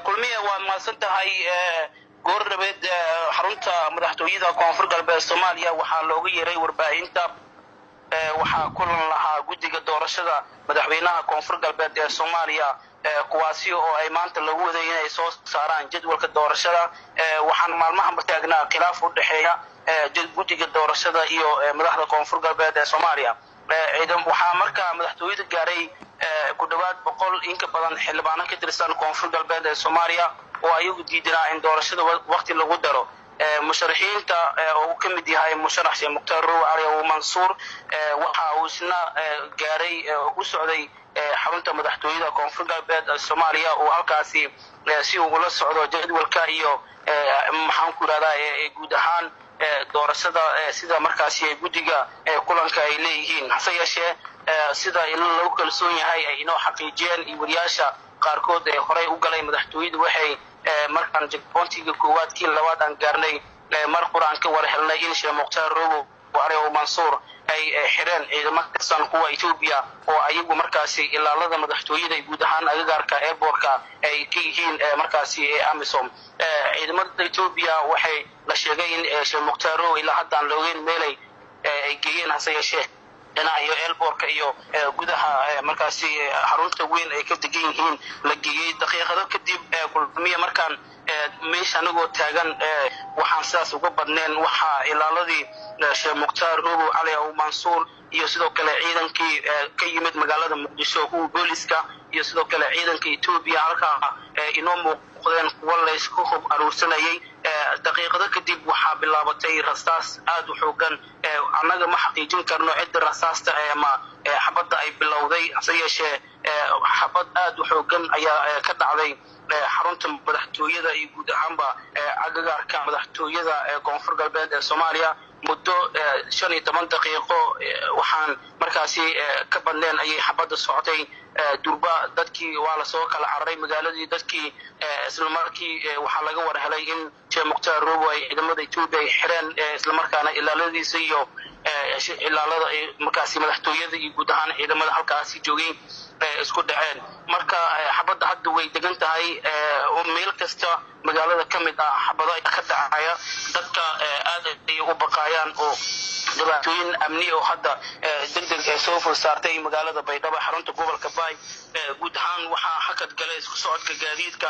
Kulmiye, waa mahadsan tahay. Goor dhabeed xarunta madaxtooyada Koonfur Galbeed Soomaaliya waxaa looga yeeray warbaahinta. Waxaa kulan lahaa guddiga doorashada madaxweynaha Koonfur Galbeed ee Soomaaliya, kuwaasi oo ay maanta lagu waday inay soo saaraan jadwalka doorashada. Waxaan maalmahanba taagnaa khilaaf u dhexeeya guddiga doorashada iyo madaxda Koonfur Galbeed ee Soomaaliya. Waxaa markaa madaxtooyada gaaray ku dhowaad 100 in ka badan xildhibaano ka tirsan Koonfur Galbeed ee Soomaaliya oo ayagu diidanaa in doorashada waqti lagu daro. Musharaxiinta oo uu ka mid yahay musharax Sheekh Mukhtaar Row Cali Abu Mansuur waxa uu isna gaaray, u socday xarunta madaxtooyada Koonfur Galbeed Soomaaliya oo halkaasi si uu ula socdo jadwalka iyo, maxaan ku yidhahdaa, guud ahaan doorashada sida markaasi guddiga kulanka ay leeyihiin. Hase yeeshee, sida lagu kalsoon yahay ay inoo xaqiijiyeen iyo wariyaasha qaarkood ee horey u galay madaxtooyadu, waxay markaan checkpointiga koowaad, kii labaad aan gaarnay, mar qur aan ka war helnay in Sheekh Mukhtaar Robo Cali Mansuur ay xireen ciidamo ka tirsan kuwa Etoobiya oo ayagu markaasi ilaalada madaxtooyada guud ahaan agagaarka airportka ay ka yihiin markaasi AMISOM. Ciidamada Etoobiya waxay la sheegay in Sheekh Mukhtaar Robo ilaa haddaan loogeyn meelay ay geeyeen. Hase yeeshee, dhinac iyo airportka iyo gudaha markaasi xarunta weyn ay ka degan yihiin la geeyey daqiiqado kadib. Kulmiya, markaan meesha anagoo taagan, waxaan sidaas uga badneen, waxaa ilaaladii Sheekh Mukhtaar Robow Cali Abu Mansuur iyo sidoo kale ciidankii ka yimid magaalada Muqdisho, kuwa booliska iyo sidoo kale ciidanka Etoobiya halkaa inoo muuqdeen kuwa laysku hub aruursanayay. Daqiiqado kadib waxaa bilaabatay rasaas aad u xoogan. Annaga ma xaqiijin karno cidda rasaasta ama xabadda ay bilowday. Hase yeeshee, xabad aad u xoogan ayaa ka dhacday xarunta madaxtooyada iyo guud ahaanba agagaarka madaxtooyada ee Koonfur Galbeed ee Soomaaliya. Muddo 15 daqiiqo waxaan markaasi ka badneen ayay xabadda socotay. Durba dadkii waa lasoo kala cararay magaaladii. Dadkii islamarkii waxaa laga war helay in Sheekh Mukhtaar Robo ay ciidamada Etoobiya ay xireen, islamarkaana ilaaladiisa iyo ilaalada markaasi madaxtooyada iyo guud ahaan ciidamada halkaasi joogay isku dhaceen. Marka xabadda hadda way degan tahay. Meel kasta magaalada ka mid ah xabado ka dhacaya, dadka aad ayay u baqaayaan oo dhibaatooyin amni oo hadda degdeg ee soo food saartay magaalada Baydhabo, xarunta gobolka Baay. Guud ahaan waxaa hakad galay isku socodka gaadiidka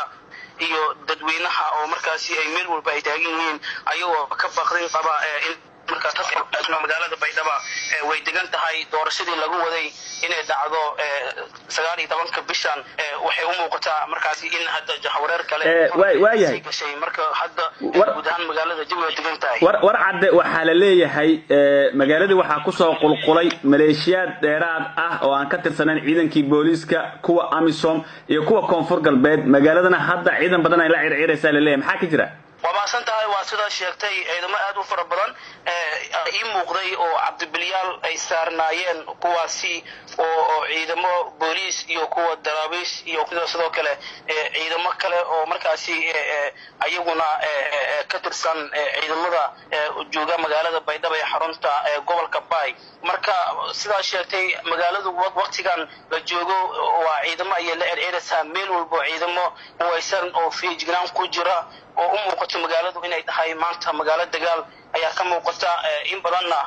iyo dadweynaha oo markaasi ay meel walba ay taagan yihiin ayagoo ka baqdin qaba in markaas. Magaalada Baydhaba way degan tahay. Doorashadii lagu waday inay dhacdo 19-ka bishan waxay u muuqataa markaasi in hadda jahawareer kale Waayahay. gashay. Marka hadda guud ahaan magaalada jawi way degan tahay. War cadde, waxaa la leeyahay magaaladii waxaa kusoo qulqulay maleeshiyaad dheeraad ah oo aan ka tirsanayn ciidankii booliiska, kuwa AMISOM iyo kuwa Koonfur Galbeed. Magaaladana hadda ciidan badan ay la circiraysaa laleeyahay. Maxaa ka jira? Waa mahadsan tahay. Waa sidaa sheegtay, ciidamo aad u fara badan ii muuqday oo cabdibilyaal ay saarnaayeen, kuwaasi oo ciidamo booliis iyo kuwa daraabiish iyo sidoo kale ciidamo kale oo markaasi ayaguna ka tirsan ciidamada jooga magaalada Baydhabo ee xarunta gobolka Baay. Marka sidaa sheegtay, magaaladu waktigan la joogo waa ciidamo ayay la circiraysaa. Meel walbo ciidamo huwaysan oo feejignaan ku jira oo u muuqato magaaladu inay tahay maanta magaalo dagaal ayaa ka muuqata. In badanna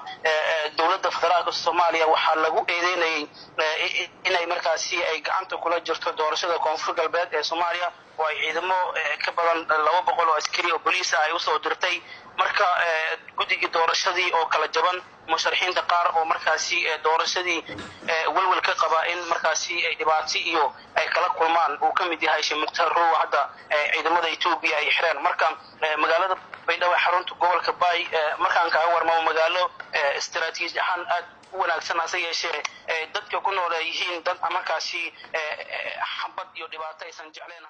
dowladda federaalka Soomaaliya waxaa lagu eedeynayay inay markaasi ay gacanta kula jirto doorashada Koonfur Galbeed ee Soomaaliya oo ay ciidamo ka badan 200 oo askari oo boliis ah ay usoo dirtay. Marka guddigii doorashadii oo kala jaban, musharaxiinta qaar oo markaasi doorashadii welwel ka qaba in markaasi ay dhibaato iyo ay kala kulmaan, uu ka mid yahay Sheekh Mukhtaar Rowa, hadda ciidamada Etoobiya ay xireen. Marka magaalada Baydhabo, xarunta gobolka Baay, markaan kaaga warmamo, magaalo istaraatiiji ahaan aad u wanaagsan, hase yeeshee dadka ku nool ay yihiin dad markaasi xabad iyo dhibaato aysan jecleen.